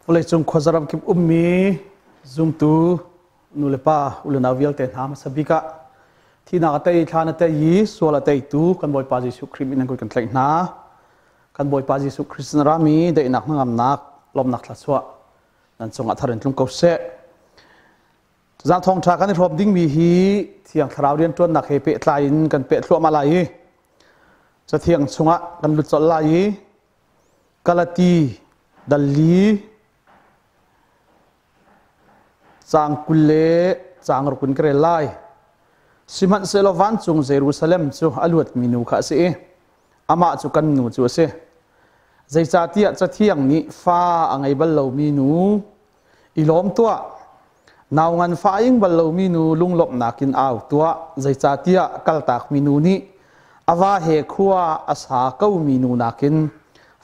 Vawleicung khuazaram kip ummi zumtu nulepa ulenau vialte hna hmasa bik ah thihnak a tei thlan a tei i sual a teitu kan Bawipa Jesuh Khrih min an kut kan tlaih hna. Kan Bawipa Jesuh Khrist rami daihnak hnangamnak lawmnak thluachuah nan cungah thar in tlung ko seh. Tuzaan thawngṭha kan i hrawm dingmi hi Thiang Thlarau rianṭuannak he pehtlai in kan peh thluahmah lai i Cathiang chungah kan lut colh lai i Galati dal li caang 20 le caang ruk in ka rel lai. Sihmanhsehlaw vancung Jerusalem cu a luatmi nu kha a si i amah cu kan nu cu a si. Zeicahtiah Cathiang nih fa a ngei bal lomi nu i lawm tuah. Nau nganfah a ing bal lomi nu lunglawmhnak in au tuah. Zeicahtiah kaltakmi nu nih a va he khua a sa komi nu nakin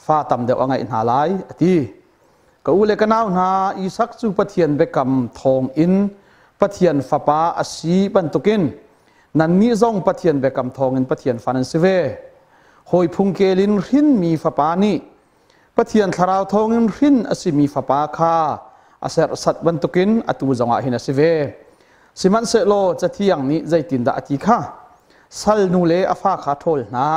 fa tam deuh a ngeih hna lai, a ti. Ka u le ka nau hna, Isak cu Pathian biakam thawngin Pathian fapa a si bantukin nannih zong Pathian biakam thawngin Pathian fa nan si ve. Hawi phungkel in hrinmi fapa nih Pathian thlarau thawngin hrin a simi fapa kha a serhsat bantukin atu zongah hin a si ve. Sihmanhsehlaw Cathiang nih zeitindah a ti kha? Salnu le a fa kha ṭhawl hna,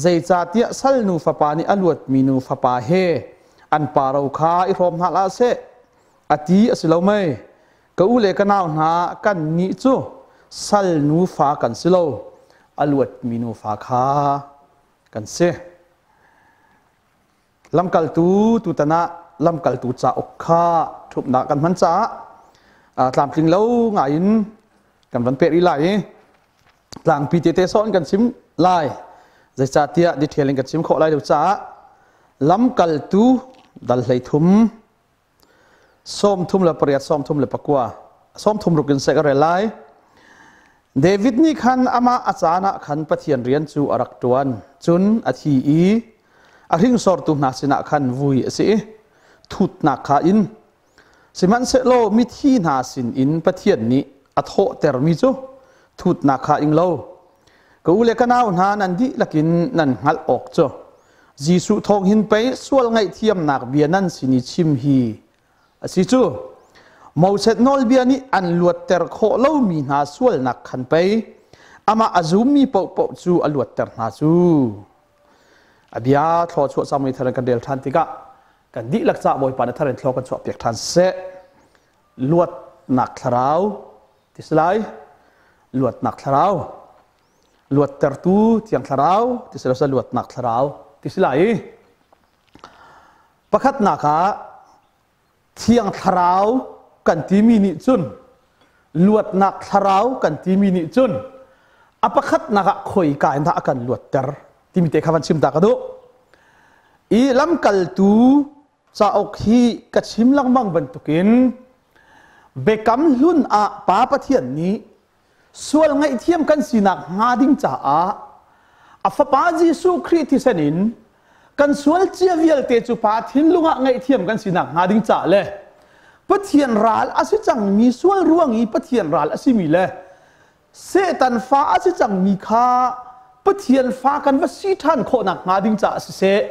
zeicahtiah salnu fapa nih a luatmi nu fapa he an pa ro kha i hrawm hna hlah seh, a ti a si lo mei? Ka u le ka nau hna, kannih cu salnu fa kan si lo, a luatmi nu fa kha kan si. Lamkaltu tutan ah lamkaltu cauk kha ṭhumhnak kan hman caah tlamtling lo ngai in kan van peh rih lai i tlangpi tete sawh in kan chim lai. Zeicahtiah detail in kan chim khawh lai lo caah lamkaltu dal 13 38, 39, 36 in seh ka rel lai. David nih khan amah a caan ah khan Pathian rian cu a rak ṭuan. Cun a thi i a hringsortu hna sinah khan vui a si i thutnak kha in. Sihmanhsehlaw mithi hna sinin Pathian nih a thawhtermi cu thutnak kha ing lo. Ka u le ka nau hna nan dihlak in nan hngalh awk cu Jesuh thawng hin pei sual ngaihthiamnak bia nan sin i chim hi a si cu. Moses nawlbia nih an luatter khawh lomi hna sualnak khan pei amah a zummi paohpaoh cu a luatter hna cu. A bia thluachuah cangmi thar in kan rel ṭhan tikah kan dihlak ca Bawipa na thar in thlua kan chuahpiak ṭhan seh. Luatnak thlarau ti si lai. Luatnak thlarau. Luattertu Thiang Thlarau ti si lo luatnak thlarau ti si lai i pakhatnak ah Thiang Thlarau kan timi nih cun luatnak thlarau kan timi nih cun a pakhatnak ah khoika in dah a kan luatter timi te kha van chim ta ka duh. I lamkaltu cauk hi ka chim lengmang bantukin Biakam Hlun ah Pa Pathian nih sual ngaihthiam kan sinak hnga ding caah a fapa Jesuh Khrih thisen in kan sual cia vialte cu Pa thinlung ah ngaihthiam kan sinak hnga ding caah le Pathian ral a si cangmi sual ruang i Pathian ral a simi le Satan fa a si cangmi kha Pathian fa kan va si ṭhan khawhnak hnga ding caah siseh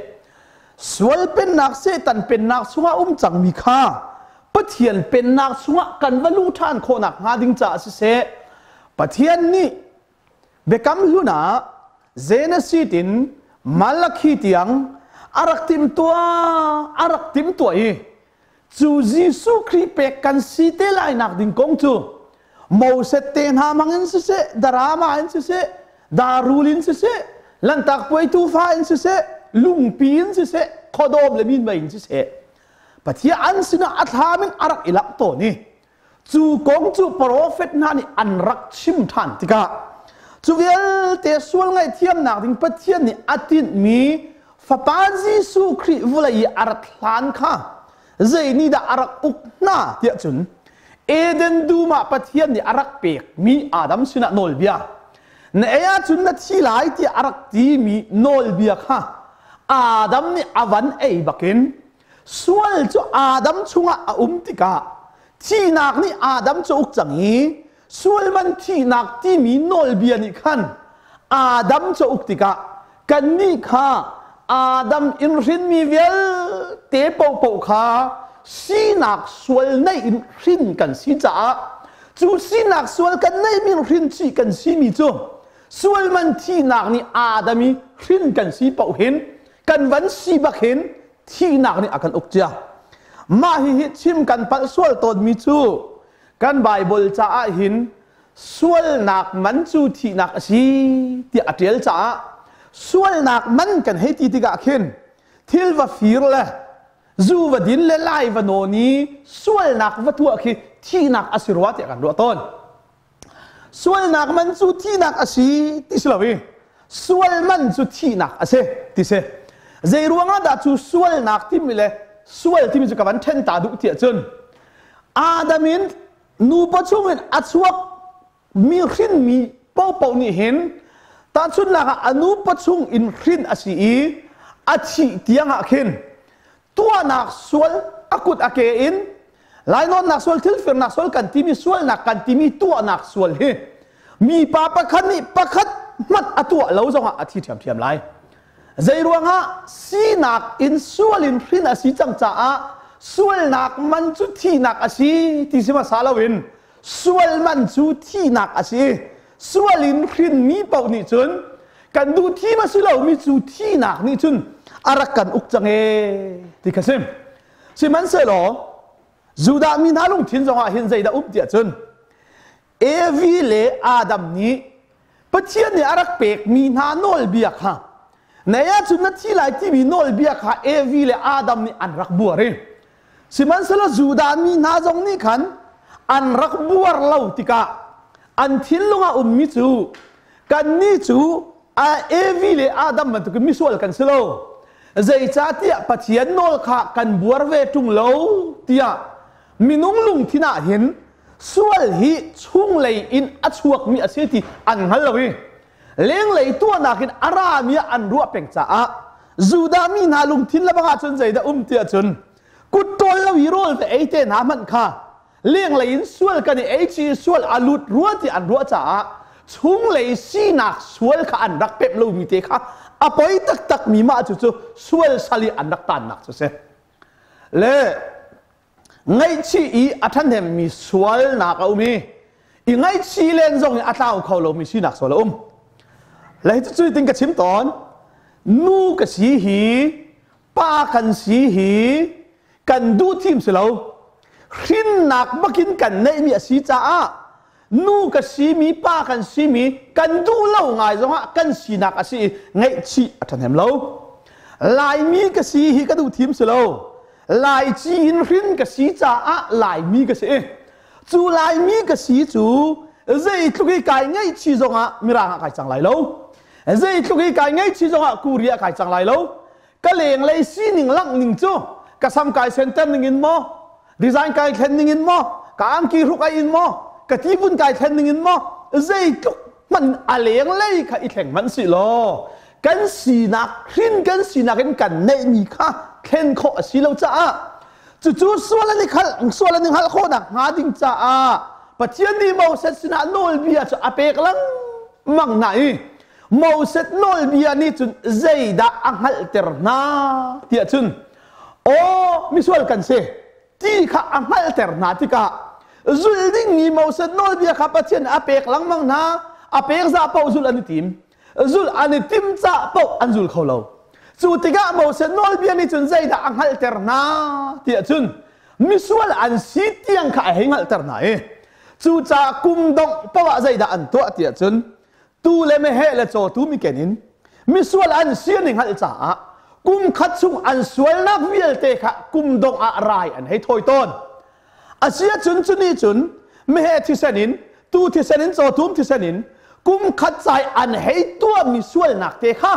sual pennak Satan pennak chungah um cangmi kha Pathian pennak chungah kan va luh ṭhan khawhnak hnga ding caah siseh Pathian nih Biakam Hlun ah Genesis in Malakhi tiang a rak timhtuah a rak timhtuah i cu Jesuh Khrih pek kan si te lai nak ding kong cu Moses te hna hmang in siseh darama in siseh darul in siseh lantak puai tuufa in siseh lungpi in siseh khuadawm le minmei in siseh Pathian an sinah a thlam in a rak i langh tawn i cu kong cu profet hna nih an rak chim ṭhan tikah cu vialte sual ngaihthiamnak ding Pathian nih a tinhmi Fapa Jesuh Khrih vawlei i a rat hlan kha zei nih dah a rak uk hna tiah cun Eden dum ah Pathian nih a rak pekmi Adam sinah nawlbia na ei ahcun na thi lai tiah a rak timi nawlbia kha Adam nih a van ei bakin sual cu Adam chungah a um tikah thihnak nih Adam cu uk cang i sual man thihnak timi nawlbia nih khan Adam cu uk tikah kannih kha Adam in hrinmi vialte paohpaoh kha Sinak sual nei in hrin kan si caah cu sinak sual kan neihmi hrin chih kan simi cu sual man thihnak nih Adam i hrin kan si paoh hin kan van si bak hin thihnak nih a kan uk cia. Mah hihi chim kan palh sual tawnmi cu kan Baibal caah hin sualnak man cu thihnak a si tiah a ṭial caah sualnak man kan hei ti tikah khin thil va fir le zu va din le lai va nawn i sualnak va tuah khi thihnak a si rua tiah kan ruah tawn. Sualnak man cu thihnak a si ti si lo i sual man cu thihnak a si ti si. Zei ruangah dah cu sualnak timi le sual timi cu ka van ṭhen ta duh tiah cun Adam in nupa chungin a chuak mi hrinmi paohpaoh nih hin tahchunhnak ah a nupa chung in hrin a si i a thih tiang ah khin tuahnak sual a kut a ke in lainawnnak sual thilfirnak sual kan timi sualnak kan timi tuahnak sual hi mipa pakhat nih pakhat hmanh a tuah lo zongah a thi ṭhiamṭhiam lai. Zei ruangah sinak in sual in hrin a si cang caah sualnak man cu thihnak a si ti si hmasa loin sual man cu thihnak a si. Sual in hrinmi paoh nih cun kan duh thim a si lomi cu thihnak nih cun a rak kan uk cang ee ti kha si. Sihmanhsehlaw Judah mi hna lungthin zongah hin zeidah um tiah cun Evi le Adam nih Pathian nih a rak pekmi hna nawlbia kha nei ahcun na thi lai timi nawlbia kha Evi le Adam nih an rak buar i sihmanhsehlaw Judah mi hna zong nih khan an rak buar lo tikah an thinlung ah ummi cu kannih cu Evi le Adam bantukin misual kan si lo, zeicahtiah Pathian nawl kha kan buar ve ṭung lo tiah minung lungthin ah hin sual hi chunglei in a chuakmi a si ti an hngal lo i lenglei tuahnak in a rami ah an ruah peng caah Judah mi hna lungthin lebang ah cun zeidah um ti ahcun kut ṭawl lo i rawl va ei te hna hmanh kha lenglei in sual kan i ei chi sual a lut rua ti an ruah caah chunglei sinak sual kha an rak pemh lomi te kha a poi taktak mi mah cu cu sual sal i an rak tannak cu si le Ngaihchih i a ṭhahnemmi sualnak a um i i ngaihchih len zong i a tlau kho lomi sinak sual a um. Le cucu tin ka chim tawn. Nu ka si hi, pa kan si hi, kan duh thim si lo. Hrinnak bakin kan neihmi a si caah nu ka simi pa kan simi kan duh lo ngai zongah kan sinak a si i ngaihchih a ṭhahnem lo. Laimi ka si hi ka duh thim si lo. Laici in hrin ka si caah Laimi ka si. Cu Laimi ka si cu zeitluk i kai ngaihchih zongah Mirang ah kai cang lai lo. Zeitluk i kai ngaihchih zongah Korea kai cang lai lo. Ka lenglei sining langh ning cu ka sam kai senter ning in maw, design kai thlen ning in maw, ka angki hruk ai in maw, ka tivun kai thlen ning in maw, zeitluk hmanh a lenglei kha i thleng hmanh si law kan sinak hrin kan sinak in kan neihmi kha thlen khawh a si lo caah cucu sual an i khalh sual an i hngalh khawhnak hnga ding caah Pathian nih Moses sinah nawlbia cu a pek lengmang hna i Moses nawlbia nih cun zeidah a hngalhter hna tiah cun aw misual kan si ti kha a hngalhter hna tikah zulh dingmi Moses nawlbia kha Pathian a pek lengmang hna. A pek zah paoh zulh an i tim, zulh an i tim cah paoh an zul kho lo. Cu tikah Moses nawlbia nih cun zeidah a hngalhter hna tiah cun misual an si tiang kha a hei hngalhter hna i cucaah kum dongh paoh ah zeidah an tuah tiah cun tuu le meheh le cawtu miken in misual an si an i hngalh caah kum khat chung an sualnak vialte kha kum dongh ah rai an hei thawi tawn. A si ahcun cu nih cun meheh thisen in, tuu thisen in, cawtum thisen in kum khat cai an hei tuahmi sualnak te kha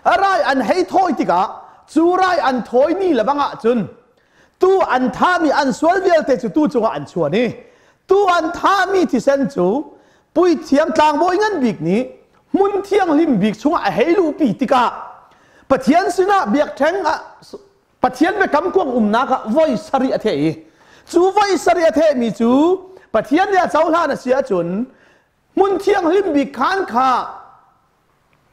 rai an hei thawi tikah cu rai an thawimi le bang ahcun tu an thahmi an sual vialte cu tu cungah an chuan i tu an thahmi thisen cu puithiam tlangbawi ngan bik nih hmun thianghlim bik chungah a hei luhpi tikah Pathian sinah biakṭheng ah Pathian biakam kuang umnak ah voi sarih a theh i cu voi sarih a thehmi cu Pathian nih a cohlan a si ahcun hmun thianghlim bik khan kha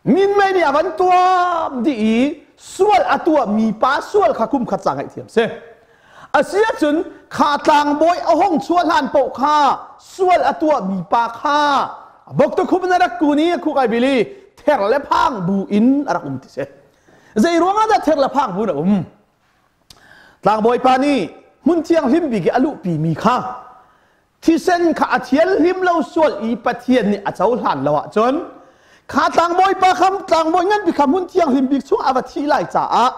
Minmei nih a van tuam dih i sual a tuahmi pa sual kha kum khat ca ngaihthiam si. Asiahcun kha tlangbawi a hung chuah hlan paoh kha sual a tuahmi pa kha bok khum na rak kun i a khuk ai bil i ther le phang bu in a rak um ti si. Zei ruangah dah ther le phang bu in a um? Tlangbawi pa nih hmun thianghlim bik i a luhpi mi kha thisen kha a thianhlim lo sual i Pathian nih a cohlan lo ahcun kha tlangbawi pa kha tlangbawi ngan bik kha hmun thianghlim bik chung a va thih lai caah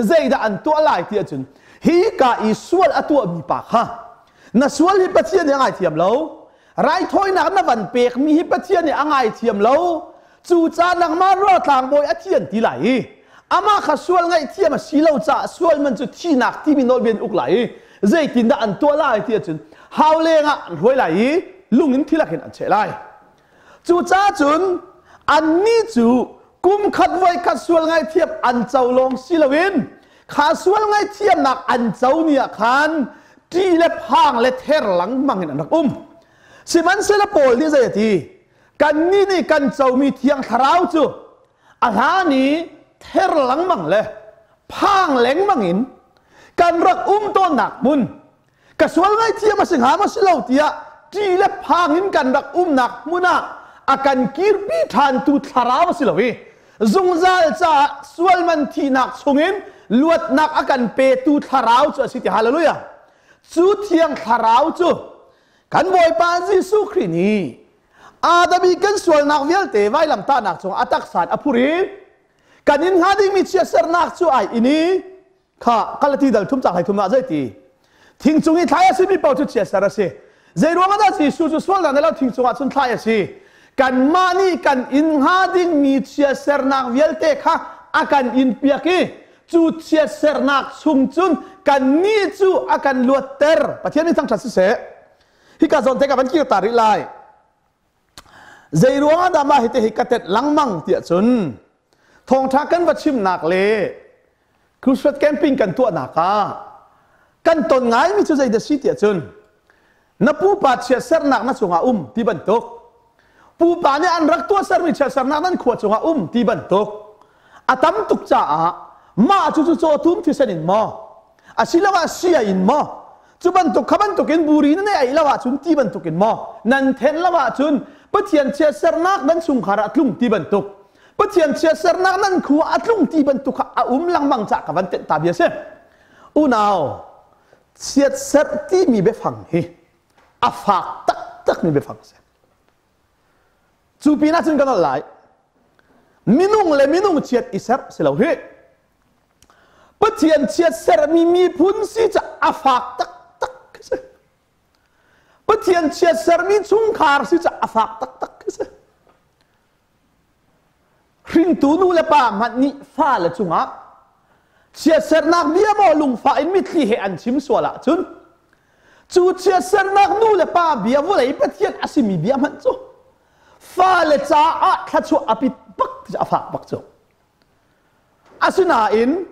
zeidah an tuah lai ti ahcun hi ka i sual a tuahmi pa kha na sual hi Pathian nih a ngaithiam lo, raithawinak na van pekmi hi Pathian nih a ngaithiam lo, cucaah nangmah ruah tlangbawi a thian ti lai i amah kha sual ngaihthiam a si lo caah sual man cu thihnak timi nawlbia in uk lai i zeitindah an tuah lai ti ahcun hau lengah an hruai lai i lung in thilak in an cheh lai. Cucaah cun annih cu kum khat voi khat sual ngaihthiam an co lawng si loin kha sual ngaihthiamnak an co ni ah khan ṭih le phang le ther lengmang in an rak um. Sihmanhsehlaw Paul nih zei a ti? Kannih nih kan comi Thiang Thlarau cu a hlan i ther lengmang le phang lengmang in kan rak um tawnnak hmun ka sual ngaithiam a si hnga maw si lo tiah ṭih le phang in kan rak umnak hmun ah a kan kirpi ṭhantu thlarau a si lo i zungzal caah sual man thihnak chungin luatnak a kan petu thlarau cu a si ti. Hallelujah! Cu Thiang Thlarau cu kan Bawipa Jesuh Khrih nih Adam i kan sualnak vialte vailamtahnak cungah a taksa in a phur i kan in hnga dingmi chiatsernak cu ai in i kha Galati dal thum cang 13 ah zei ti thing cung i thlai a simi paoh cu chiatser a si. Zei ruangah dah Jesuh cu sualnak nei lo thing cungah cun thlai a si? Kanmah nih kan in hnga dingmi chiatsernak vialte kha a kan in piak i cu chiatsernak chung cun kannih cu a kan luatter. Pathian nih thangṭhat siseh. Hika zawn te ka van kir ta rih lai. Zei ruangah dah mah hi te hi ka tet lengmang tiah cun thawngṭha kan va chimnak le crusade camping kan tuahnak ah kan ton ngaimi cu zei dah si tiah cun na pupa chiatsernak na cungah um ti bantuk, pupa nih an rak tuahsermi chiatsernak nan khua cungah um ti bantuk a tam tuk caah mah cu cu cawtum thisen in maw asiloah sia in maw, cu bantuk kha bantukin buri nan ei lo ahcun ti bantukin maw nan then lo ahcun Pathian chiatsernak nan chungkhar ah tlung ti bantuk, Pathian chiatsernak nan khua a tlung ti bantuk kha a um lengmang cah ka van tenh ta bia si. Unau, chiatserh timi biafang hi a fak taktakmi biafang a si. Cu pinah cun kan holh lai, minung le minung chiat i serh si lo hi. Pathian chiat sermi miphun si ca a fak taktak khi si. Pathian chiat sermi chungkhar si ca a fak taktak khi si. Hringtu nu le pa hmanh nih fale cungah chiatsernak bia maw lungfah in mitthli he an chim sual ahcun cu chiatsernak nu le pa bia, vawlei Pathian a simi bia hmanh cu fale caah thluachuah a pit bak, a fak bak cu. Asinain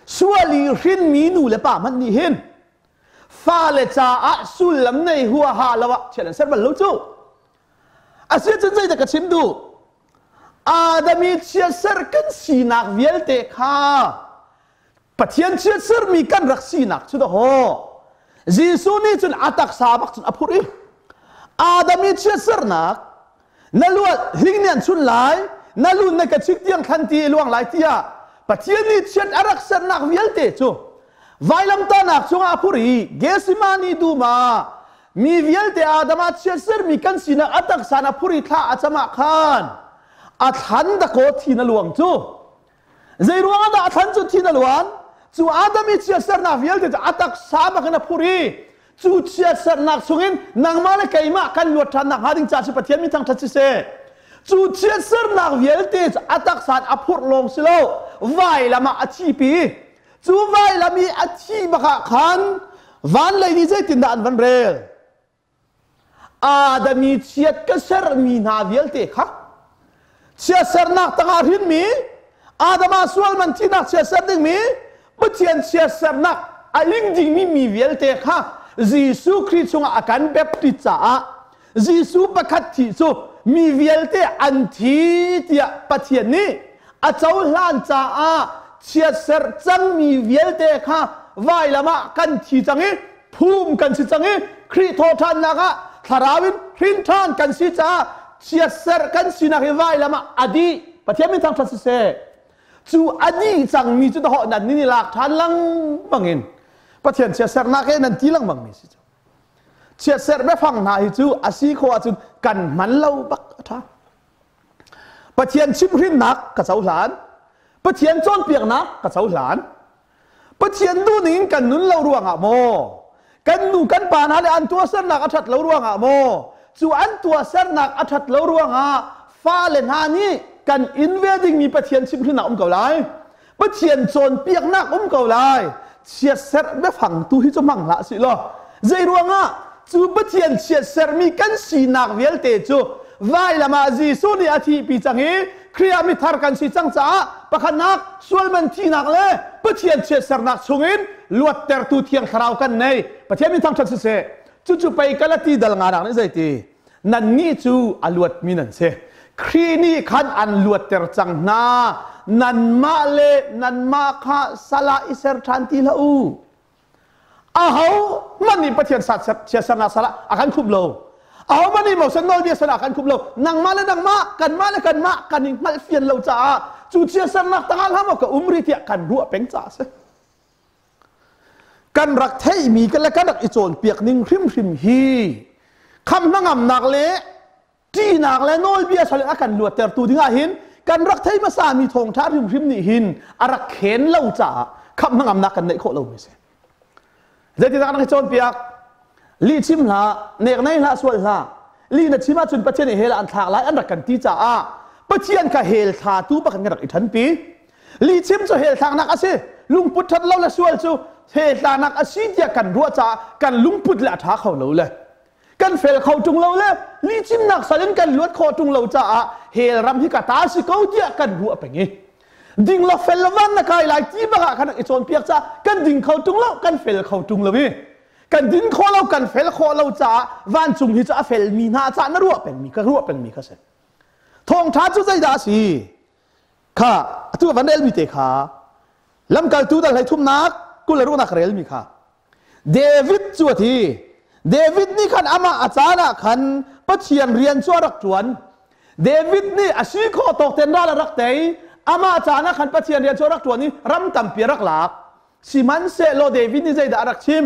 sual i hrinmi nu le pa hmanh nih hin fale caah sullam nei huaha lo ah chiat an ser bal lo cu. Asiahcun zeidah ka chim duh? Adam i chiatser kan sinak vialte kha Pathian chiatsermi kan rak sinak cu dahawh Jesuh nih cun a taksa bak cun a phurh i Adam i chiatsernak na luat hling nih an chun lai, na lun na ka chik tiang thlan ti luang lai tiah Pathian nih chiat a rak sernak vialte cu vailamtahnak cungah a phur i Gethsemane dum ah mi vialte Adam ah chiat sermi kan sinak a taksa na phur i thla a cam ah khan a thlan dakaw thi na luang cu. Zei ruangah dah a thlan cu thi na luan? Cu Adam i chiatsernak vialte cu a taksa bak in a phur i cu chiatsernak chungin nangmah le keimah kan luat ṭhan nakhnga ding caah si. Pathian min thangṭhat siseh. Cu chiatsernak vialte cu a taksa in a phurh lawng si lo, vailam ah a thipi. Cu vailam i a thi bak ah khan van lei nih zeitindah an van rel? Adam i chiat ka sermi hna vialte kha, chiatsernak tangah hrinmi Adam ah sual man thihnak chiatser dingmi Pathian chiatsernak a ing dingmi mi vialte kha Jesuh Khrih chungah a kan baptist caah Jesuh pakhat thi cu mi vialte an thi tiah Pathian nih a cohlan caah chiatserh cangmi vialte kha. Vailam ah kan thi cang i phum kan si cang i Khrih thawhṭhannak ah thlarau in hrin ṭhan kan si caah chiatserh kan sinak hi vailam ah a dih. Pathian min thangṭhat siseh. Cu a dih cangmi cu dahawh nan nih lak ṭhan lengmang in Pathian chiatserhnak he nan ti lengmang mi si cu. Chiatserh biafang hna hi cu a si khawh ahcun kan hman lo bak a ṭha. Pathian chimhrinnak ka cohlan. Pathian cawnpiaknak ka cohlan. Pathian duhning in kan nun lo ruangah maw? Kan nu kan pa hna le an tuahsernak a ṭhat lo ruangah maw? Cu an tuahsernak a ṭhat lo ruangah fale hna nih kan inn ve dingmi Pathian chimhrinnak um ko lai. Pathian cawnpiaknak um ko lai. Chiatserh biafang tu hi cu hmang hlah sih law. Zei ruangah cu Pathian chiatserhmi kan sinak vialte cu vailam ah Jesuh nih a thihpi cang i Khrih ah mithar kan si cang caah pakhatnak sualman thihnak le Pathian chiatsernak chungin luattertu Thiang Thlarau kan nei. Pathian min thangṭhat siseh. Cucu pei Galati dal nganak nih zeiti? Nannih cu a luatmi nan si. Khrih nih khan an luatter cang hna. Nanmah le nanmah kha sal ah i ser ṭhan ti hlah u. Aho hmanh nih Pathian chiatsernak sal ah a kan khup lo. Aho hmanh nih Moses nawlbia sal ah a kan khup lo. Nangmah le nangmah, kanmah le kanmah kan i hngalhfian lo caah cu chiatsernak tangah hlah maw ka um rih tiah kan ruah peng caah a si. Kan rak theihmi le kan rak i cawnpiak ning hrimhrim hi kham hnangamnak le ṭihnak le nawlbia sal in a kan luattertu dingah hin kan rak thei hmasami thawngṭha hrimhrim nih hin a rak khen lo caah khamh hnangamnak kan neih khawh lomi a si. Zeitindah kan rak i cawnpiak? Lih chim hlah, nek nei hlah, sual hlah. Lih na chim ahcun Pathian nih hell ah an thlak lai an rak kan ti caah Pathian kha hell thlatu bak in kan rak i ṭhanpi. Lihchim cu hell thlaknak a si. Lungput ṭhat lo le sual cu hell thlaknak a si tiah kan ruah caah kan lungput le a ṭha kho lo le kan fel kho ṭung lo le lihchimnak sal in kan luat khawh ṭung lo caah hell ram hi ka ta si ko tiah kan ruah peng i ding lo fel lo van na kai lai ti bak ah kan i cawnpiak caah kan ding kho ṭung lo kan fel kho ṭung lo i kan din khawh lo kan fel khawh lo caah vancung hi cu a felmi hna caah na ruah pengmi ka ruah pengmi kha si thawngṭha cu zeidah a si Kha atu van relmi te kha lamkaltu dal hlei thumnak 26nak relmi kha David cu a thi. David nih khan amah a caan ah khan Pathian rian cu a rak ṭuan. David nih a si khawh tawk ten ral a rak tei. Amah caan ah khan Pathian rian cu a rak ṭuan i ram tampi a rak lak. Sihmanhsehlaw David nih zeidah a rak chim?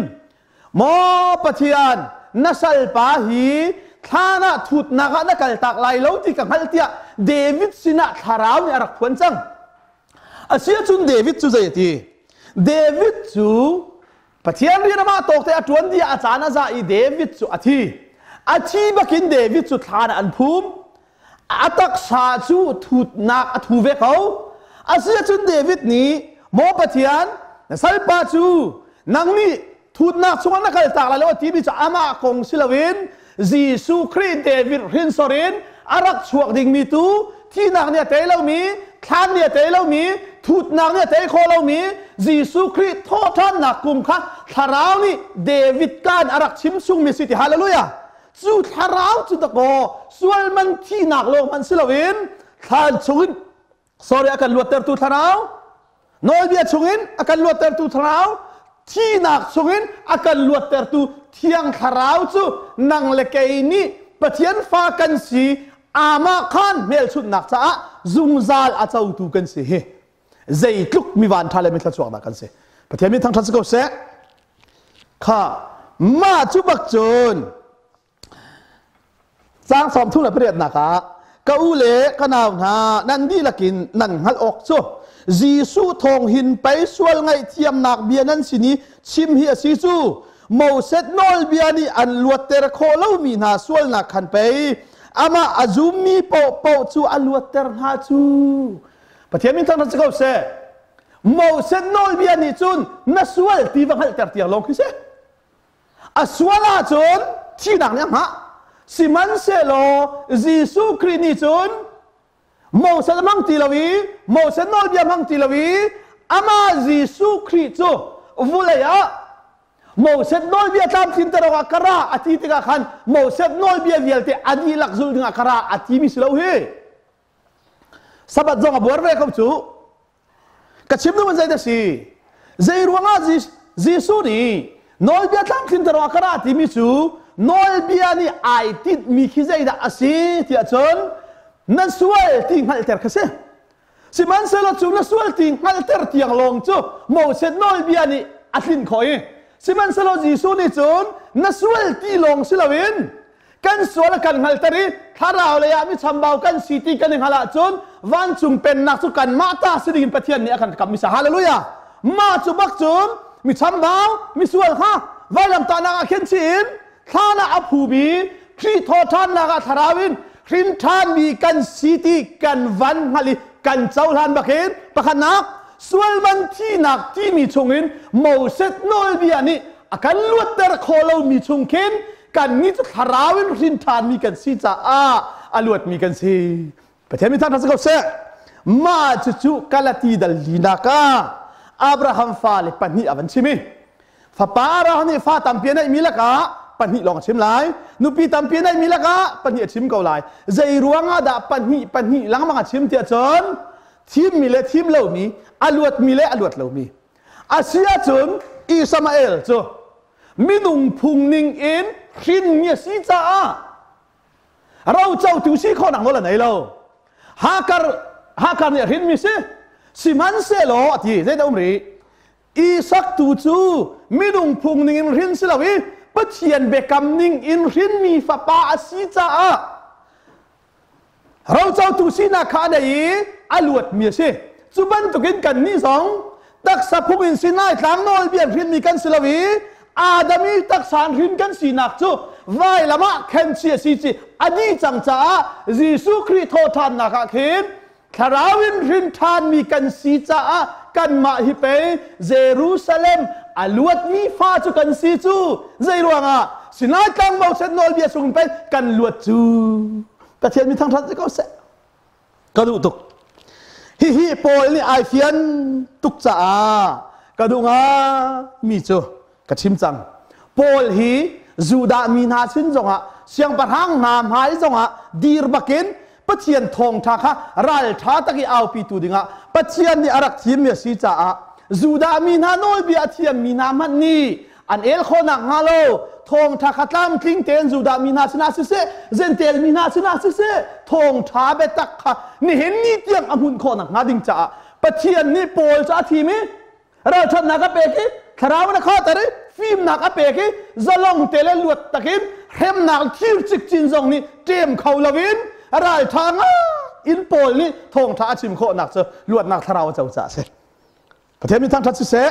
Maw Pathian, na salpa hi thlan ah thutnak ah na kaltak lai lo ti ka hngalh tiah David sinah thlarau nih a rak phuan cang. Asiahcun David cu zei a ti? David cu Pathian rian amah tawk te a ṭuan dih a caan a za i David cu a thi. A thi bakin David cu thlan ah an phum. A taksa cu thutnak a thu ve ko. Asiahcun David nih, Maw Pathian, na salpa cu nang nih thutnak chungah na kaltak lai lo timi cu amah kong si loin Jesuh Khrih David hrinsor in a rak chuak dingmi tu thihnak nih a tei lomi thlan nih a tei lomi thutnak nih a tei khawh lomi Jesuh Khrih thawhṭhannak kum kha thlarau nih David kaan a rak chim chungmi si ti hallelujah cu thlarau cu dakaw sual man thihnak lawng hmanh si loin thlan chungin sorry a kan luattertu thlarau nawlbia chungin a kan luattertu thlarau thihnak chungin a kan luattertu thiang thlarau cu nang le kei nih Pathian fa kan si amah khan hmelchunhnak caah zungzal a cotu kan si hi zeitluk mi van ṭha le mi thluachuak dah kan si Pathian min thangṭhat si ko seh Kha mah cu bak cun caang 38nak ah ka u le ka nau hna nan dihlak in nan hngalh awk cu Jesuh thawng hin pei sual ngaihthiamnak bia nan sin i chim hi a si cu Moses nawlbia nih an luatter khawh lomi hna sualnak khan pei amah a zummi paohpaoh cu a luatter hna cu Pathian min thangṭhat si ko seh. Moses nawlbia nih cun na sual ti va hngalhter tiang lawng khi si. A sual ahcun thihnak nih a hngah. Sihmanhsehlaw Jesuh Khrih nih cun Moses hmang ti lo i Moses nawlbia hmang ti lo i amah Jesuh Khrih cu vulei ah Moses nawlbia tlamtlinter awkah ka ra a ti tikah khan Moses nawlbia vialte a dihlak zulh dingah ka ra a timi si lo hi. Sabbath zong a buar ve ko cu. Ka chim duh zei dah si? Zei ruangah Jesuh nih nawlbia tlamtlinter awk ka ra timi cu nawlbia nih ai tinhmi khi zeidah a si tiah cun na sual ti hngalhter kha si. Sihmanhsehlaw cu na sual ti hngalhter tiang lawng cu Moses nawlbia nih a tlinh khawh i sihmanhsehlaw Jesuh nih cun na sual ti lawng si loin kan sual a kan hngalhter i thlarau lei ah mi chambau kan si ti kan i hngalh ahcun vancung pennak cu kanmah ta si dingin Pathian nih a kan kamh mi sa. Hallelujah! Mah cu bak cun mi chambau, mi sual kha vailamtahnak ah khin chih in thlan ah a phumi Khrih thawhṭhannak ah thlarau in hrin ṭhanmi kan si ti kan van hngalh i kan cohlan bakin pakhatnak sualman thihnak timi chungin Moses nawlbia nih a kan luatter khawh lomi chung khin kannih cu thlarau in hrin ṭhanmi kan si caah a luatmi kan si. Pathian mi thangṭhat si ko seh. Mah cucu Galati dal linak ah Abraham fale pahnih a van chim i fapa Abraham nih fa tampi a neihmi lakah pahnih lawng a chim lai. Nupi tampi a neihmi lakah pahnih a chim ko lai. Zei ruangah dah pahnih pahnih lengmang a chim tiah cun thimmi le thim lomi, a luatmi le a luat lomi. A si ahcun Ishmael cu minung phung ning in hrinmi a si caah rocotu si khawhnak nawl a nei lo. Hakar Hakar nih a hrinmi si. Sihmanhsehlaw a ti zeidah um rih? Isak tu cu minung phung ning in hrin si lo i Pathian biakam ning in hrinmi fapa a si caah rocotu sinak kha a nei i a luatmi a si. Cu bantukin kannih zong taksa phung in Sinai tlang nawlbia hrinmi kan si lo i Adam i taksa in hrin kan sinak cu vailam ah khenchi a si ci a dih cang caah Jesuh Khrih thawhṭhannak ah khin thlarau in hrin ṭhanmi kan si caah kanmah hi pei Jerusalem a luatmi fa cu kan si cu. Zei ruangah? Sinai tlang Moses nawlbia chung pei kan luat cu. Pathian mi thangṭhat si ko seh. Ka duh tuk. Hihi Paul nih ai fian tuk caah ka duh mi cu ka chim cang. Paul hi Judah mi hna sin zongah siangpahrang hna hmai zongah dir bakin Pathian thawngṭha kha ralṭha tak i aupitu dingah Pathian nih a rak thimmi a si caah Judah mi hna nawlbia a thiammi hna hmanh nih an el khawhnak hnga lo thawngṭha kha tlamtling tein Judah mi hna sinah siseh Jentail mi hna sinah siseh thawngṭha biatak kha nihin ni tiang a hmunh khawhnak hnga ding caah Pathian nih Paul cu a thim i ralṭhatnak a pek i thlarau in a khahter i fimnak a pek i zalong te le luat takin hremnak thir cikcin zong nih ṭem kho loin ralṭha ngai in Paul nih thawngṭha a chim khawhnak cu luatnak thlarau a co caah a si. Pathian mi thangṭhat siseh,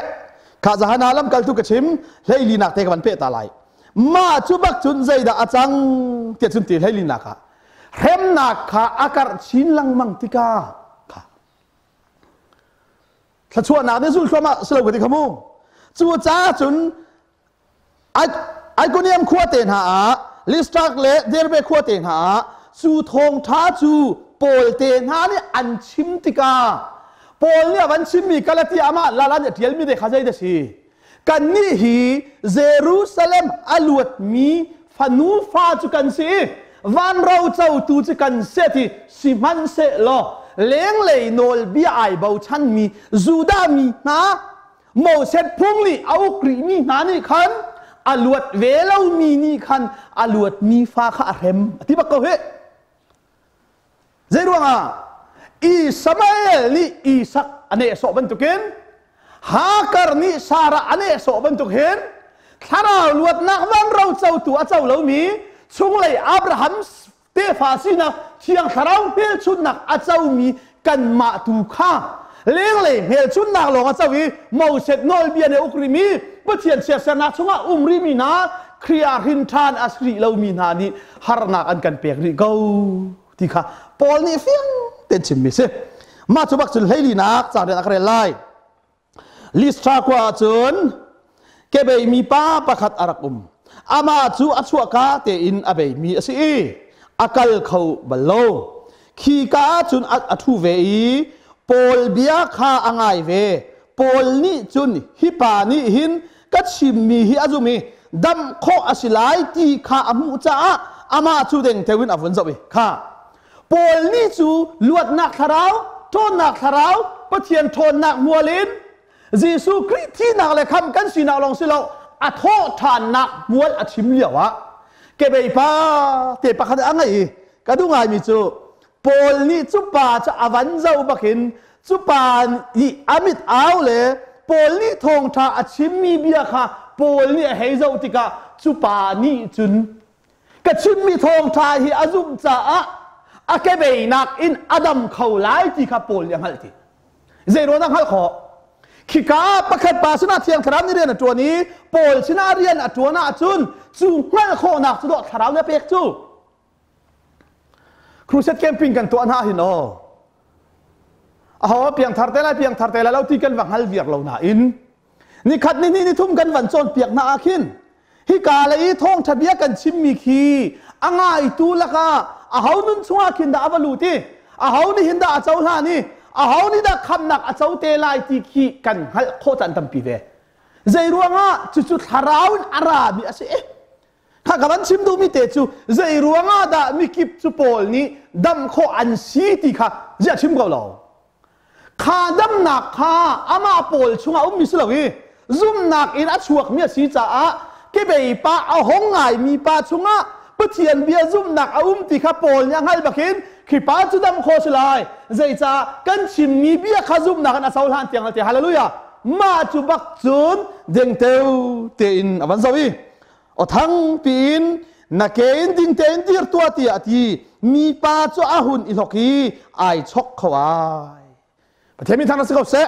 kha zahan ah lamkaltu ka chim hleilinak te ka van peh ta lai. Mah cu bak cun zeidah a cang tiah cun ti hleilinak ah hremnak kha a karh chin lengmang tikah kha thluachuahnak nih zul thluahmah si lo ka ti kha mu. Cucaah cun Ikonium khua te hna ah Listrak le Derbe khua te hna ah cu thawngṭha cu Paul te hna nih an chim tikah Paul nih a van chimmi Galatia amah lala nih a ṭialmi te kha zei dah si? Kannih hi Jerusalem a luatmi fanu fa cu kan si i van rocotu cu kan si ti sihmanhsehlaw lenglei nawlbia ai bochanmi Judah mi hna Moses phung nih a uk rihmi hna nih khan a luat ve lomi nih khan a luatmi fa kha a hrem a ti bak ko hih. Zei ruangah? Ismael nih Isak a nehsawh bantukin Hagar nih Sarah a nehsawh bantuk hin thlarau luatnak van rocotu a co lomi chunglei Abraham tefa sinak Thiang Thlarau hmelchunhnak a comi kanmah tu kha lenglei hmelchunhnak lawng a co i Moses nawlbia nih a uk rihmi Pathian chiatsernak chungah um rihmi hna Khrih ah hrin ṭhan a si rih lomi hna nih harnak an kan pek rih ko ti kha Paul nih fiang tein chimmi si. Mah cu bak cun hleilinak ca rian a ka rel lai. Listra khua ah cun kebeimi pa pakhat a rak um. Amah cu a chuahka tein a beimi a si i a kal kho bal lo. Khi ka ah cun a ṭhu ve i Paul bia kha a ngai ve. Paul nih cun hi pa nih hin ka chimmi hi a zum i damh khawh a si lai ti kha a hmuh caah amah cu dengteo in a vun zoh i kha Paul nih cu luatnak thlarau, ṭhawnnak thlarau, Pathian ṭhawnnak hmual in Jesuh Khrih thihnak le kham kan sinak lawng si lo, a thawh ṭhannak hmual a chim lio ah kebei pa te pakhat a ngei i ka duh ngaimi cu Paul nih cu pa cu a van zoh bakin cu pa nih a mit au le Paul nih thawngṭha a chimmi bia kha Paul nih a hei zoh tikah cu pa nih cun ka chimmi thawngṭha hi a zumh caah a kebeinak in a dam kho lai ti kha Paul nih a hngalh ti. Zeiruang dah hngalh khawh? Khika ah pakhat pa sinah Thiang Thlarau nih rian a ṭuan i Paul sinah rian a ṭuan ahcun cu hngalh khawhnak cu dawh Thlarau nih a pek cu. Crusade camping kan tuah hna hin aw aho piangthar te lai piangthar te lai lo ti kan va hngal viar lo nain nikhat ni hnih ni thum kan van cawnpiak hna ah khin hika le i thawngṭha bia kan chimmi khi a ngaitu lakah aho nun chungah khin dah a va lut i aho nih hin dah a cohlan i aho nih dah khamnak a co te lai ti khi kan hngalh khawh caan tampi ve. Zei ruangah? Cucu thlarau in a rami a si. Kha ka van chim duhmi te cu zei ruangah dah mikip cu Paul nih dam khawh an si ti kha ziah chim ko lo. Kha damnak kha amah pawl chungah ummi si lo i zumhnak in a chuakmi a si caah kebei pa a hong ngaimi pa chungah Pathian bia zumhnak a um ti kha Paul nih a hngalh bakin khi pa cu dam khawh si lai. Zeicah kan chimmi bia kha zumhnak in a cohlan tiang ti. Hallelujah. Mah cu bak cun dengteo tein a van zoh i aw thang piin na ke in ding tein dir tuah tiah a ti. Mipa cu a hun i hlok i ai chok kho ai. Pathian min thang si ko seh.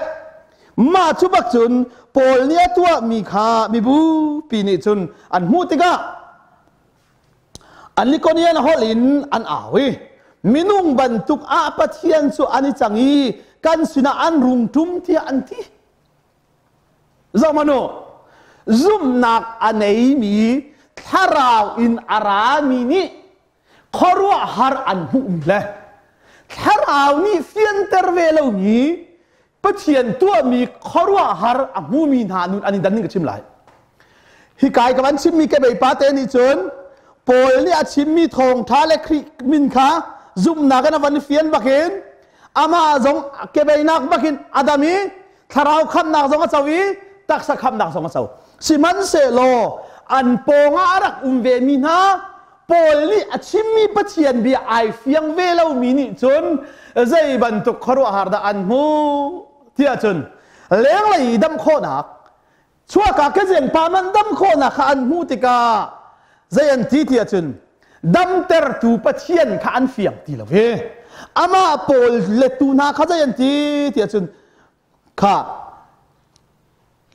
Mah cu bak cun Paul nih a tuahmi kha mibupi nih cun an hmuh tikah an Likonian holh in an au i minung bantuk ah Pathian cu an i cang i kan sinah an rung ṭum tiah an ti. Zohhmanh u, zumhnak a neimi thlarau in a rami nih khuaruahhar an hmuhmi le thlarau nih fianter ve lomi Pathian tuahmi khuaruahhar a hmumi hna nun an i dan ning ka chim lai. Hi kai ka van chimmi kebei pa te nih cun Paul nih a chimmi thawngṭha le Khrih min kha zumhnak in a van i fian bakin amah zong kebeinak bakin a dam i thlarau khamnak zong a co i taksa khamnak zong a co. Sihmanhsehlaw an pawngah a rak um vemi hna Paul nih a chimmi Pathian bia ai fiang ve lomi nih cun zei bantuk khuaruahhar dah an hmuh tiah cun lenglei dam khawhnak chuaka kezeng pa man dam khawhnak kha an hmuh tikah zei an ti tiah cun damtertu Pathian kha an fiang ti lo hi. Amah Paul lettu hna kha zei an ti tiah cun kha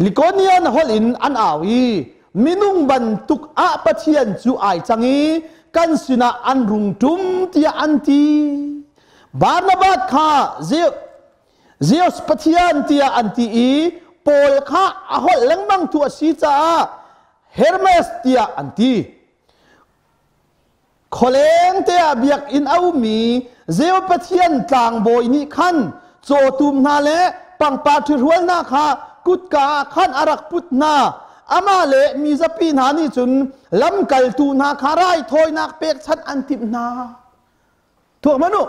Likonian holh in an au i minung bantuk ah Pathian cu ai cang i kan sinah an rung ṭum tiah an ti. Barnabas kha Zeus pathian tiah an ti i Paul kha a holh lengmang tu a si caah Hermes tiah an ti. Khualeng te ah biakinn a ummi Zeus pathian tlangbawi nih khan cawtum hna le pangpar ṭhihrual hna kha kutka ah khan a rak put hna. Amah le mi zapi hna nih cun lamkaltu hna kha raithawinak pekchanh an timh hna. Tuah hmanh u.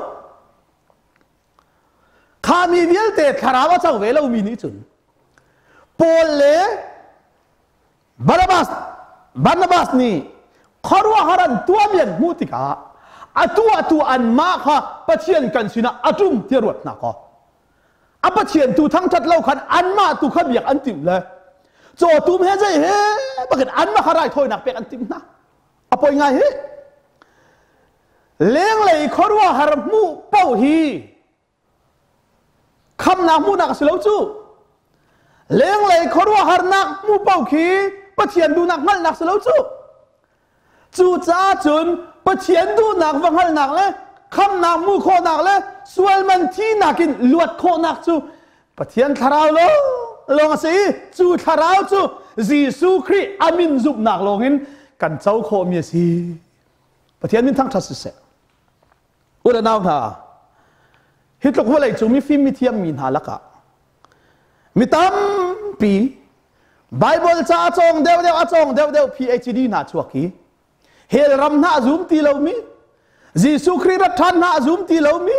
Kha mi vialte thlarau a co ve lomi nih cun Paul le Barnabas Barnabas nih khuaruahhar an tuahmi an hmuh tikah a tuahtu anmah kha Pathian kan sinah a ṭum tiah ruat hna kaw a Pathian tu thangṭhat lo khan anmah tu kha biak an timh le cawtum he zei he bakin anmah kha raithawinak pek an timh hna. A poi ngai hi. Lenglei khuaruahhar hmuh paoh hi khamnak hmuhnak a si lo cu. Lenglei khuaruahharnak hmuh paoh khi Pathian duhnak hngalhnak si lo cu. Cucaah cun Pathian duhnak va hngalhnak le khamnak hmuh khawhnak le sual man thinak in luat khawhnak cu Pathian thlarau lawng a si i cu thlarau cu Jesuh Khrih a min zumhnak lawngin kan co khawhmi a si. Pathian min thangṭhat siseh. U le nau hna, hi tluk vawlei cung mifim mithiam mi hna lakah mi tampi Bible ca a cawng deuhdeuh a cawng deuhdeuh PhD hna chuak hi hell ram hna a zum ti lomi, Jesuh Khrih rat ṭhan hna a zum ti lomi,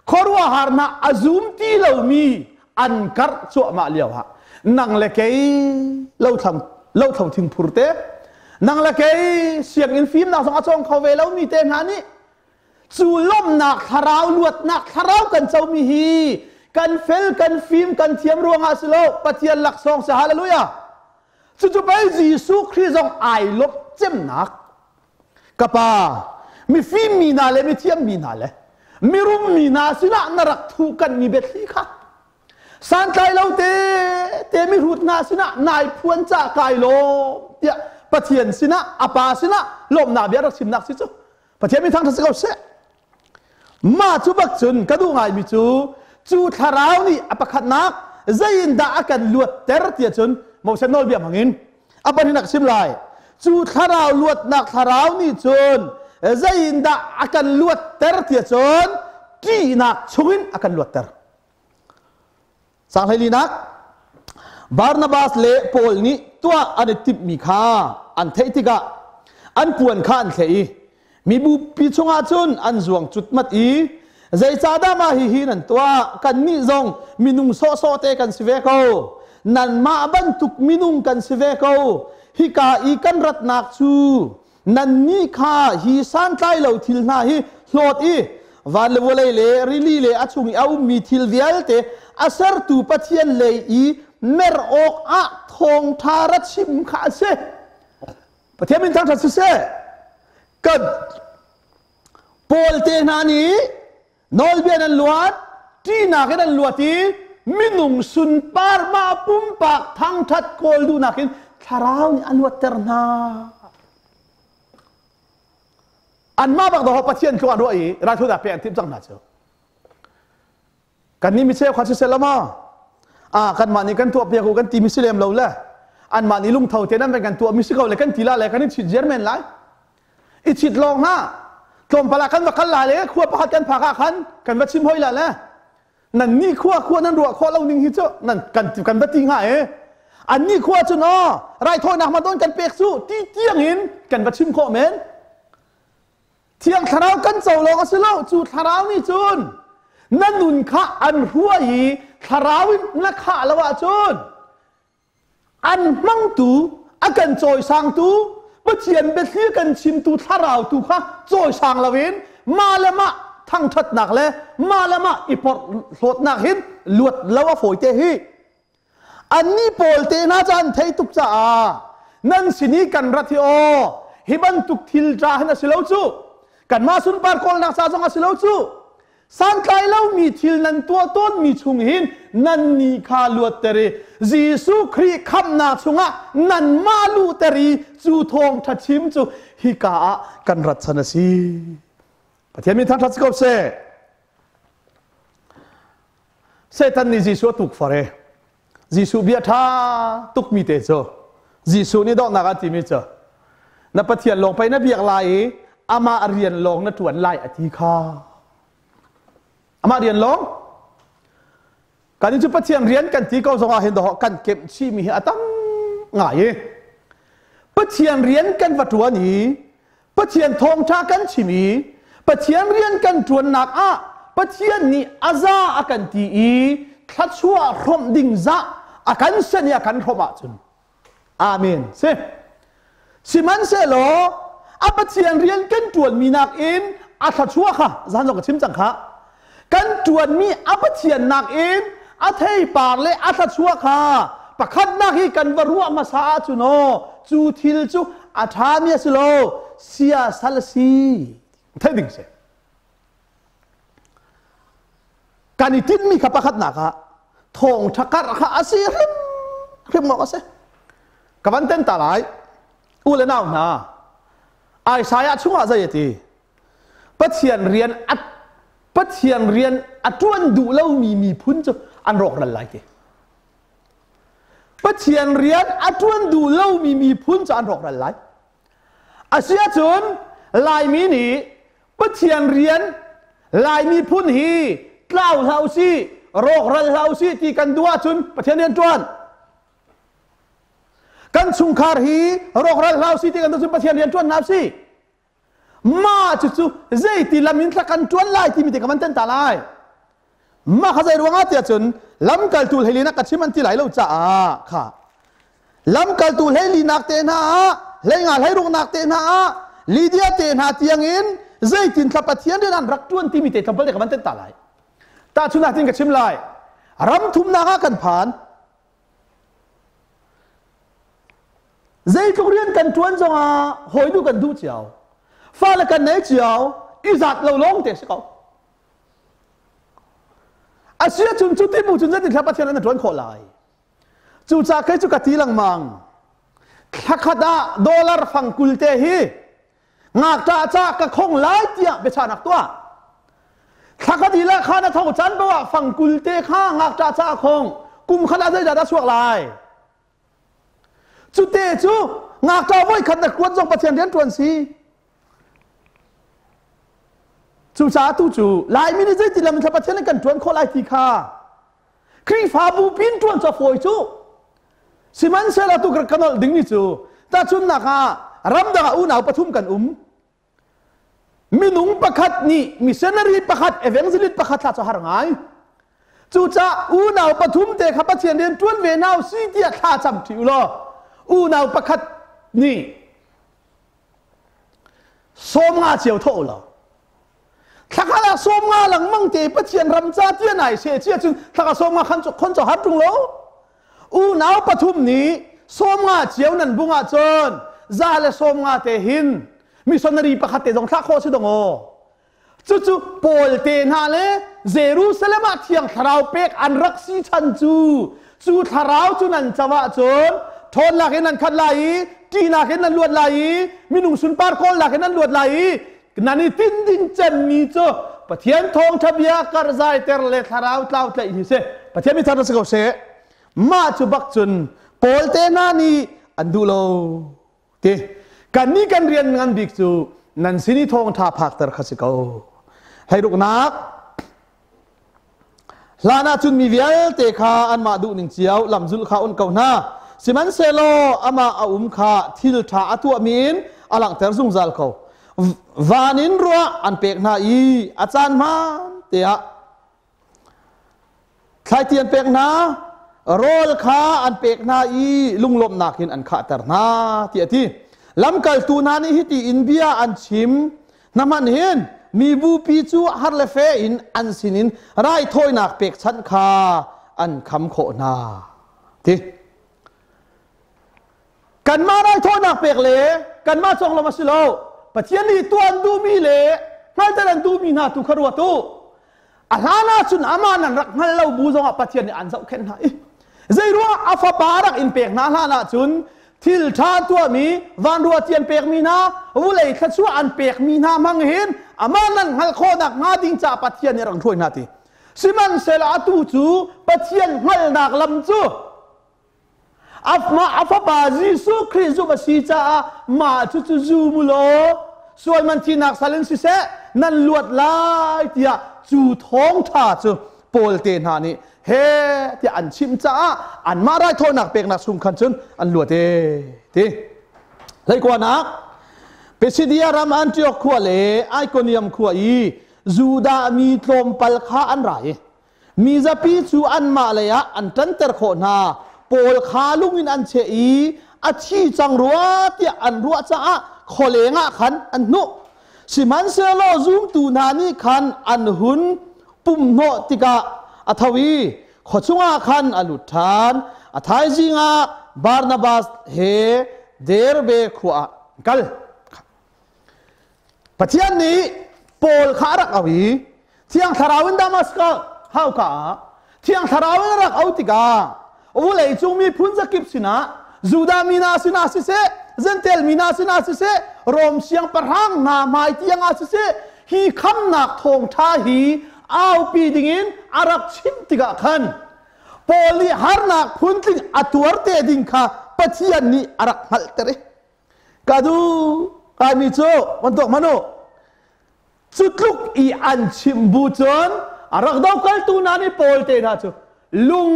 khuaruahhar hna a zum ti lomi an karh cuahmah lio ah. Nang le kei lothlang lothlo thingphur te nang le kei sianginn fimnak zong a cawng kho ve lomi te hna nih cu lawmhnak thlarau luatnak thlarau kan comi hi kan fel kan fim kan thiam ruangah si lo Pathian laksawng si hallelujah cucu pei Jesuh Khrih zong ai lawmh cemnak ka pa mifim mi hna le mithiam mi hna le mirum mi hna sinah na rak thuh kan mi biathli kha santlai lo te te mihrut hna sinah nai phuan ca kai lawm tiah Pathian sinah a pa sinah lawmnak bia rak chimnak si cu Pathian min thangṭhat si ko seh. Mah cu bak cun ka duh ngaimi cu cu thlarau nih a pakhatnak zeiindah a kan luatter tiah cun Moses nawlbia hmangin a pahnihnak chim lai. Cu thlarau luatnak thlarau nih cun zeiindah a kan luatter tiah cun ṭihnak chungin a kan luatter. Sang hleilinak Barnabas le Paul nih tuah an i timhmi kha an theih tikah an puan kha an thleh i mibupi chungah cun an zuang cutmat i zeicahdah mah hihi nan tuah kannih zong minung sawhsawh te kan si ve ko nanmah bantuk minung kan si ve ko hika i kan ratnak cu nannih kha hi santlai lo thil hna hi hlawt i van le vawlei le rili le a chung i a ummi thil vialte a sertu Pathian lei i mer awk ah thawngṭha ra chim kha a si. Pathian min thangṭhat siseh. Kan Paul te hna nih nawlbia nan luat, ṭihnak in an luat i minung sunpar mah pumpak thangṭhat kawl duhnak in thlarau nih a luatter hna. Anmah bak daw Pathian tluan ruah i raithawinak pek an timh cang hna cu. Kannih mi cheukhat siseh law maw ah kanmah nih kan tuah piak u kan ti mi si lem lo le anmah nih lungtho te nan kan tuah mi si ko le kan ti la le kan i chit ziar men lai. I chit lawng hna tlawmpal ah kan va kal la le khua pakhat kan phak ah khan kan va chim hoi la le nan ni khua khua nan ruah khawh lo ning hi cu nan kan kan va ti hnga e an ni khua cun aw raithawinak ma don kan pek cu ti tiang in kan va chim khawh men Thiang Thlarau kan co lawng a si lo cu Thlarau nih cun na nun kha an hruai i Thlarau in na khah lo ahcun an hmangtu a kan cawisangtu Pathian biathli kan chimtu Thlarau tu kha cawisang loin mah le mah thangṭhatnak le mah le mah i porhlawtnak hin luat lo a fawi te hi. Annih pawl te hna cu an theih tuk caah nan sin i kan rat hi aw hi bantuk thil ṭa hin a si lo cu kanmah sunpar kawlnak ca zong a si lo cu santlai lomi thil nan tuah tawnmi chung hin nannih kha luatter i Jesuh Khrih khamhnak chungah nanmah luhter i cu thawngṭha chim cu hika ah kan rat chan a si. Pathian min thangṭhat si ko seh. Satan nih Jesuh a tukforh i Jesuh bia ṭha tukmi te cu Jesuh nih donghnak ah timi cu na Pathian lawng pei na biak lai i amah rian lawng na ṭuan lai a ti kha. Amah rian lawng kan cu Pathian rian kan ti ko zongah hin doh kan kemh chihmi hi a tam ngai i Pathian rian kan va ṭuan i Pathian thawngṭha kan chim i Pathian rian kan ṭuannak ah Pathian nih a za a kan ti i thluachuah hrawmh ding zah a kan sen i a kan hrawmh ahcun Amen si sihmanhsehlaw a Pathian rian kan ṭuanmi nakin a thluachuah kha zan zong ka chim cang kha kan ṭuanmi a Pathian nakin a theipar le a thluachuah kha pakhatnak hi kan va ruah hmasa ahcun aw cu thil cu a ṭhami a si lo siasal a si theih ding si kan i tinhmi kha pakhatnak ah thawngṭha karh kha a si hrim hrim awk a si ka van ten ta lai u le nau hna Isaiah chungah zei a ti Pathian rian a Pathian rian a ṭuan duh lomi miphun cu an rawkral lai ti. Pathian rian a ṭuan duh lomi miphun cu an rawkral lai. Asiahcun Laimi nih Pathian rian Lai miphun hi tlau hlah usih, rawkral hlah usih ti kan duh ahcun Pathian rian ṭuan. Kan chungkhar hi rawkral hlah usih ti kan duh ahcun Pathian rian ṭuan hna usih. Mah cucu zeiti lam in thla kan ṭuan lai timi te ka van ten ta lai. Mah kha zei ruangah tiah cun lamkaltu hleilinak ka chim an ti lai lo caah kha lamkaltu hleilinak te hna ah hleinga hleiruknak te hna ah Lydia te hna tiangin zeitin thla Pathian rian an rak ṭuan timi te tlawmpal te ka van tenh ta lai. Tahchunhnak tin ka chim lai. Ram thumnak ah kan phan. Zeitluk rian kan ṭuan zongah hawi duh kan duh cio. Fale kan nei cio. I zat lo lawng te si ko. Asi ahcun cu ti bu cun zeitin thla Pathian an ṭuan khawh lai. Cucaah kei cu ka ti lengmang. Thlakhat ah dollar fang 20 te hi ngakṭah ca ka khong lai tiah biachahnak tuah. Thlakhat i le kha na tho caan paoh ah fang 20 te kha ngakṭah ca khong kum khat ah zeidah dah chuak lai. Cute cu ngakṭah voi khat na kuat zong Pathian rian ṭuan si. Cucaah tu cu Laimi nih zeiti lam in Pathian kan ṭuan khawh lai ti kha Khrihfabu pin ṭuan cu a fawi cu. Sihmanhsehlaw tu ka nolh dingmi cu tahchunhnak ah ramdang ah unau pathum kan um. Minung pakhat nih missionary pakhat evangelist pakhat thla cu har ngai. Cucaah unau pathum te kha Pathian rian ṭuan ve hna si tiah thla cam ṭhi u law unau pakhat nih 50 cio thawh u law thlakhat ah 50 lengmang te Pathian ram ca tia nai se cia cun thlaka 50 khan khon cu har ṭung lo. Unau pathum nih 50 cio nan bung ahcun 150 te hin missionary pakhat te zong thlah khawh si dong aw. Cucu Paul te hna le Jerusalem ah Thiang Thlarau pek an rak si chan cu cu thlarau cu nan co ahcun ṭhawnnak in nan khat lai i ṭihnak in nan luat lai i minung sunpar kawlnak in nan luat lai i nan i tinh ding cemmi cu Pathian thawngṭha bia karhzaiter le thlarau tlau tlaih hi si. Pathian mi thar si ko seh. Mah cu bak cun Paul te hna nih an duh lo. Ti kannih kan rian ngan bik cu nan sin i thawngṭha phakter kha si ko. Hleiruknak hlan ah cun mi vialte kha anmah duhning cio lamzulh kha un ko hna. Sihmanhsehlaw amah a um kha thil ṭha a tuahmi in a langhter zungzal ko. Van in ruah an pek hna i a caan hmaan te ah Thlaiti an pek hna, rawl kha an pek hna i lunglawmhnak in an khahter hna tiah a ti. Lamkaltu hna nih hiti in bia an chim hna hmanh hin mi bupi cu har le fe in an sinin raithawinak pekchanh kha an kham khawh hna ti. Kanmah raithawinak pek le kanmah conglawmh a si lo. Pathian nih tuah an duhmi le hngalter an duhmi hna tu kha ruat u. A hlan ahcun amah nan rak hngal lo bu zongah Pathian nih an zohkhenh hna i zeiruang a fapa rak in pek hna hlan ahcun thil ṭha tuahmi vanruah ti an pekmi hna vulei thluachuah an pekmi hna hmang hin amah nan hngalh khawhnak hnga ding caah Pathian nih rak hruai hna ti. Sihmanhsehlaw atu cu Pathian hngalhnak lam cu A fapa Jesuh Khrih zumh a si caah mah cucu zum u law sual man thihnak sal in siseh nan luat lai tiah cu thawngṭha cu Paul te hna nih he tiah an chimh caah anmah raithawinak peknak chung khan cun an luat ee ti. Hleikuanak Pisidia ram Antioch khua le Iconium khua i Judah mi tlawmpal kha an ra i Mi zapi cu anmah lei ah an ṭanter khawh hna. Paul kha lung in an cheh i a thi cang rua tiah an ruah caah khualeng ah khan an hnuh. Sihmanhsehlaw zumtu hna nih khan an hun pumhnawh tikah a tho i khua chungah khan a lut ṭhan. A thaizing ah Barnabas he Derbe khua ah an kal. Pathian nih Paul kha a rak auh i Thiang Thlarau in Damascus hauka ah Thiang Thlarau in a rak auh tikah vawlei cung miphun zakip sinah Judah mi hna sinah siseh Jentail mi hna sinah siseh Rom siangpahrang hna hmai tiang ah siseh hi khamnak thawngṭha hi aupi dingin a rak chim tikah khan Paul nih harnak phuntling a tuar te ding kha Pathian nih a rak hngalhter i Ka duh kaimi cu van tuak hmanh u. Cu tluk i an chimh bu cun a rak dokaltu hna nih Paul te hna cu lung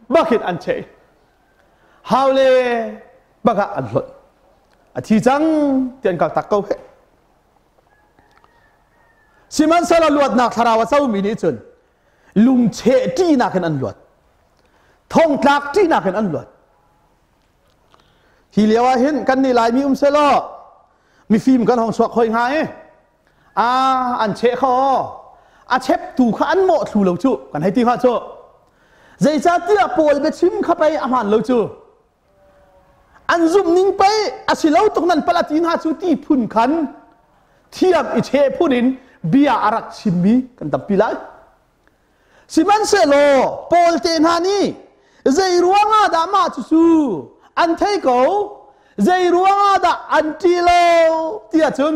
bakin an cheh. Hau le bakah an hlonh. A thi cang ti an kaltak ko he. Sihmanhsehlaw luatnak thlarau a comi nih cun. Lungcheh ṭihnak in an luat. Thongtlak ṭihnak in an luat. Hi lio ah hin kan nih Laimi um selaw mifim kan hong chuak hoi hnga i a an cheh kho a cheptu kha an mawh thlu lo cu kan hei ti hnga cu. Zeicahtiah Paul biachim kha pei a hmaan lo cu. An zumh ning pei a si lo tuk nan pala ti hna cu ti phun khan thiam i cheh phun in bia a rak chimmi kan tampi lai. Sihmanhsehlaw Paul te hna nih zei ruangah dah mah cucu an thei ko, zei ruangah dah an ṭih lo tiah cun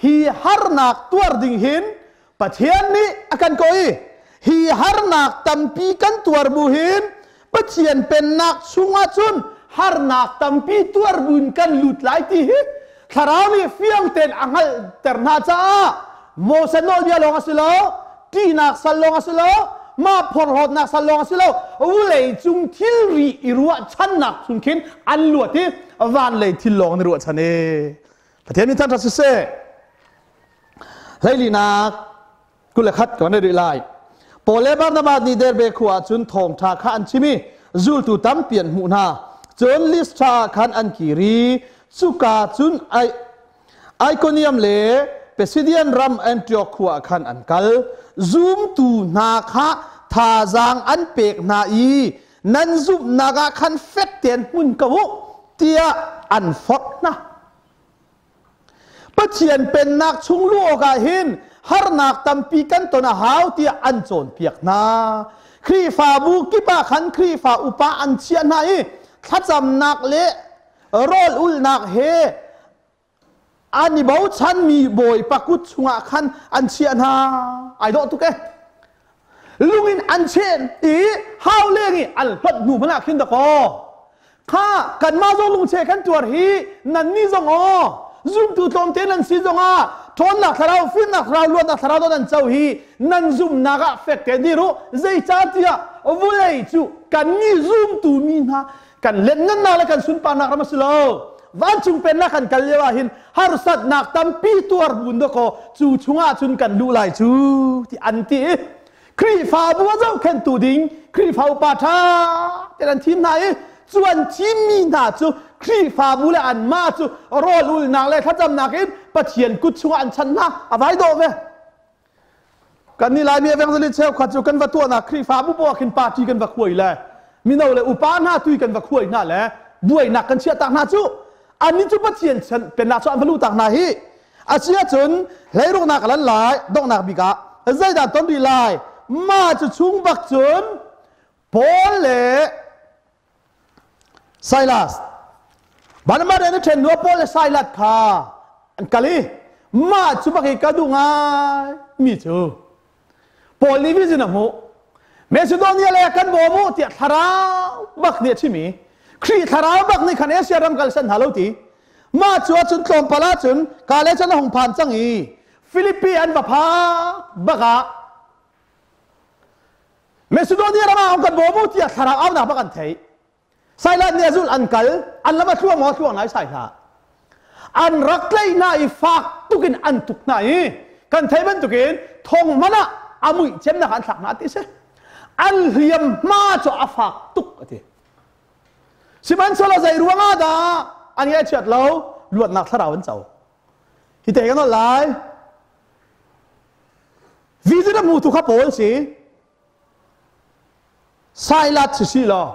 hi harnak tuar ding hin Pathian nih a kan kawh i hi harnak tampi kan tuar bu hin Pathian pennak chungah cun harnak tampi tuar buin kan lut lai ti hi Thlarau nih fiang tein a hngalhter hna caah Moses nawlbia lawng a si lo, ṭihnak sal lawng a si lo, mah phorhlawtnak sal lawng a si lo, vawlei cung thilri i ruahchannak chung khin an luat i van lei thil lawng an i ruahchan i Pathian min thangṭhat siseh. Hleilinak 21 kan rih lai. Paul le Barnabas nih Derbe khua ah cun thawngṭha kha an chim i zultu tampi an hmuh hna. Cun Listra ah khan an kir i cuka cun Ikonium le Pisidian ram Antioch khua ah khan an kal. Zumtu hna kha thazaang an pek hna i nan zumhnak ah khan fek tein hmun ko u tiah an forh hna. Pathian pennak chung luh awkah hin harnak tampi kan ton a hau tiah an cawnpiak hna. Khrihfabu kip ah khan Khrihfa upa an chiah hna i thlacamnak le rawl ulhnak he an i bochanmi Bawipa kut chungah khan an chiah hna. Ai dawh tuk eh. Lung in an chen i hau leng i an hlonh hnu hmanh ah khin dakaw kha kanmah zong lungche kan tuar hi nannih zong aw zumtu tlawmte nan si zongah ṭhawnnak thlarau, fimnak thlarau, luatnak thlarau nan co hi nan zumnak ah fek tein dir u. Zeicahtiah vulei cu kannih zumtu mi hna kan lianhngannak le kan sunparnak ram a si lo. Vancung pennak kan kal lio ah hin harsatnak tampi tuar bun dakaw cu chungah cun kan luh lai cu ti an ti i Khrihfabu a zohkhenhtu ding Khrihfa upa ṭha tein an thim hna i cu an thimmi hna cu Khrihfabu le anmah cu rawl ulnak le thlacamnak in Pathian kut chungah an chanh hna. A vai dawh ve. Kan nih Laimi evangelist cheukhat cu kan va tuahnak Khrihfabu poah khin party kan va khuai le mino le upa hna tui kan va khuai hna le buainak kan chiah tak hna cu annih cu Pathian pennak cu an va luh tak hna hi. A si ahcun hleiruknak a lan lai, donghnak bik ah zeidah ton rih lai? Mah cu chung bak cun Paul le Silas Barnabas an i ṭhen hnu ah Paul le Silas kha an kal i mah cu bak i ka duh ngai mi cu Paul nih vision a hmuh. Macedonia le kan bawm u tiah thlarau bak nih a chim i Khrih thlarau bak nih khan Asia ram kal san hna lo ti. Mah cu ahcun tlawmpal ahcun ka le cun a hung phan cang i Philippi an va phak bak ah Macedonia ram ah kan bawm u tiah thlarau aunak bak an theih. Silas nih a zulh, an kal, an lam a thluang maw? Thluang lai sai hlah. An rak tlaih hna i fak tukin an tuk hna i kan theih bantukin thong hmanh ah a muih cemnak an thlak hna ti si. An hliam hma cu a fak tuk a ti. Sihmanhsehlaw zei ruangah dah an ngaihchiat lo? Luatnak thlarau an co. Hi te kan lai. Vision a hmutu kha Paul si. Sailat si si law,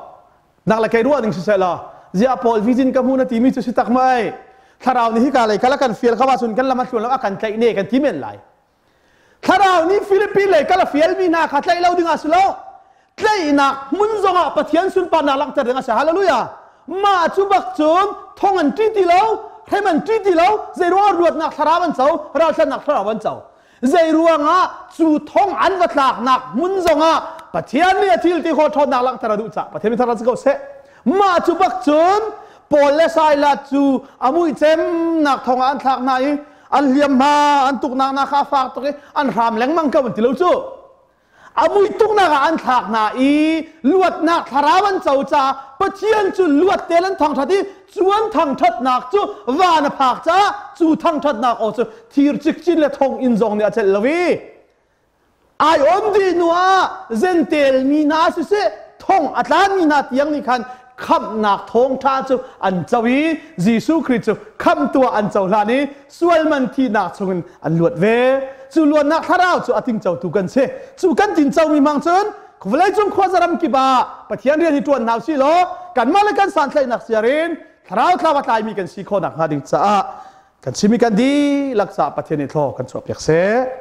nak le kei ruah ning siseh law, ziah Paul vision ka hmu na timi cu si tak mai. Thlarau nih hika lei kal a kan fial kha cun kan lam a tluan lo, a kan tlaih ne kan ti men lai. Thlarau nih Philippine lei kal a fialmi hna kha tlaih lo ding ah si lo. Tlaihnak hmun zongah Pathian sunparnak langhter ding a si. Hallelujah. Mah cu bak cun thong an ṭi ti lo, hrem an ṭi ti lo, zeiruangah luatnak thlarau an co, ralchannak thlarau an co. Zeiruangah cu thong an va tlaknak hmun zongah Pathian nih a thil ti khawh ṭhawnnak langhter a duh cah Pathian mi thar si ko seh. Mah cu bak cun Paul le Silas cu a muihcemnak thong ah an thlak hna i an hliamhma an tuknak hna kha a fak tuk i an hram lengmang ko an ti lo cu. A mui tuknak ah an thlak hna i luatnak thlarau an co caah Pathian cu luat te an thangṭhat i cu an thangṭhatnak cu van a phak caah cu thangṭhatnak aw cu thir cikcin le thonginn zong nih a celh lo i. Ai on dih hnu ah Jentail mi hna siseh thong a tlami hna tiang nih khan khamhnak thawngṭha cu an co i Jesuh Khrih cu khamhtu ah an cohlan i sual man thihnak chungin an luat ve. Cu luatnak thlarau cu a tingcotu kan si. Cu kan tincomi hmang cun vawleicung khuazaram kip ah Pathian rian hi ṭuan hna usih law kanmah le kan santlaihnak siar in thlarau thlau a tlaimi kan si khawh nakhnga ding caah kan chim i kan dihlak caah Pathian nih thlaw kan chuahpiak seh.